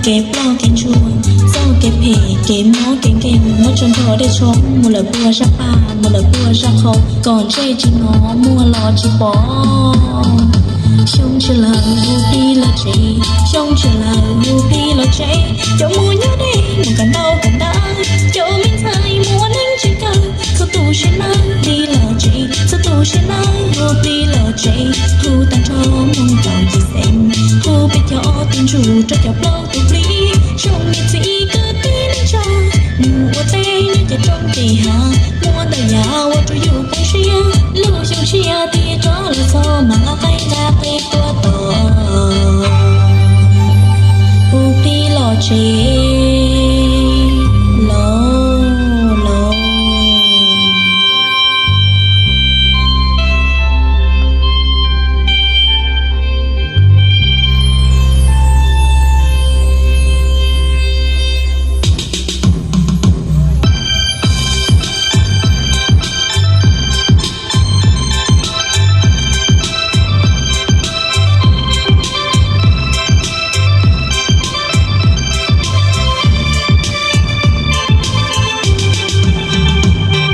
Kev ploj kev ntsuag, txoj kev phem kev mob kev nkeeg, muab tso nrog dej tshoob, mus lawm puag zaj paj mus lawm puag zaj qhau, kom ntsej tsis hnov muag los tsis pom. Xyoo tshiab lawm hu plig los tsev, xyoo tshiab lawm hu plig los tsev, cov muaj nyob deb mus kawm ntaub kawm ntawv, cov me ntxhais mus ua neeb tsis kawg, txhua tus sib nawb plig los tsev, txhua tus sib nawb hu plig los tsev, hu tag nrho moo kaum yim xees, hu peb cov ob tug ntsuj rau cov plaub tus plig, zoo niam txiv kwv tij neej tsa, mus ua teb nyob ces rooj ces hav, muab ntau yam ua rau yus poob siab, lub xyoo tshiab tiag tso los txog mas nqa qaib nqa qe tuaj tos, hu plig los tsev, los los.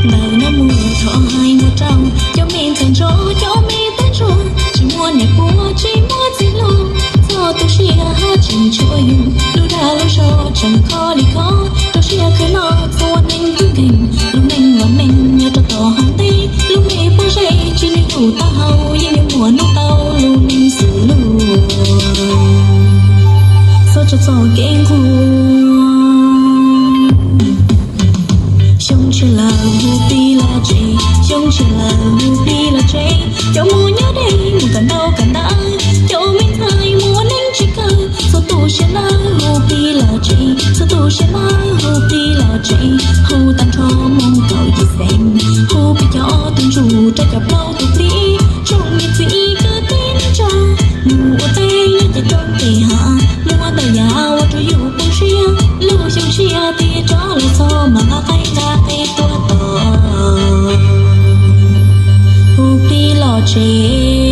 Ntawm no mus thov hais mus rau cov me ntxhais ntsuag cov me tub ntsuag, tsis muaj niam puav tsis muaj txiv hluas, txhob tu siab haj tseem tshuav yus, lub dag lub zog tseem kho li kho, rau siab khwv noj txhua neeg tub nkeeg, lub neej los meej nyob rau tom hauv ntej, lub npe pob zeb tsis nyob yus taub hau, yeej yuav muaj hnub tau lub neej xws luag, txhob tso txoj kev nquag. Xyoo tshiab lawm hu plig los tsev, xyoo tshiab lawm hu plig los tsev, cov muaj nyob deb mus kawm ntaub kawm ntawv, cov me ntxhais mus ua neeb tsis kawg, txhua tus sib nawb hu plig los tsev, txhua tus sib nawb hu plig los tsev, hu tag nrho moo kaum yim xees, hu peb cov ob tug ntsuj rau cov plaub tus plig, zoo niam txiv kwv tij neej tsa, mus ua teb nyob ces rooj ces hav, muab ntau yam ua rau yus poob siab, lub xyoo tshiab tiag tso los txog mas nqa qaib nqa qe tuaj tos, hu plig los tsev,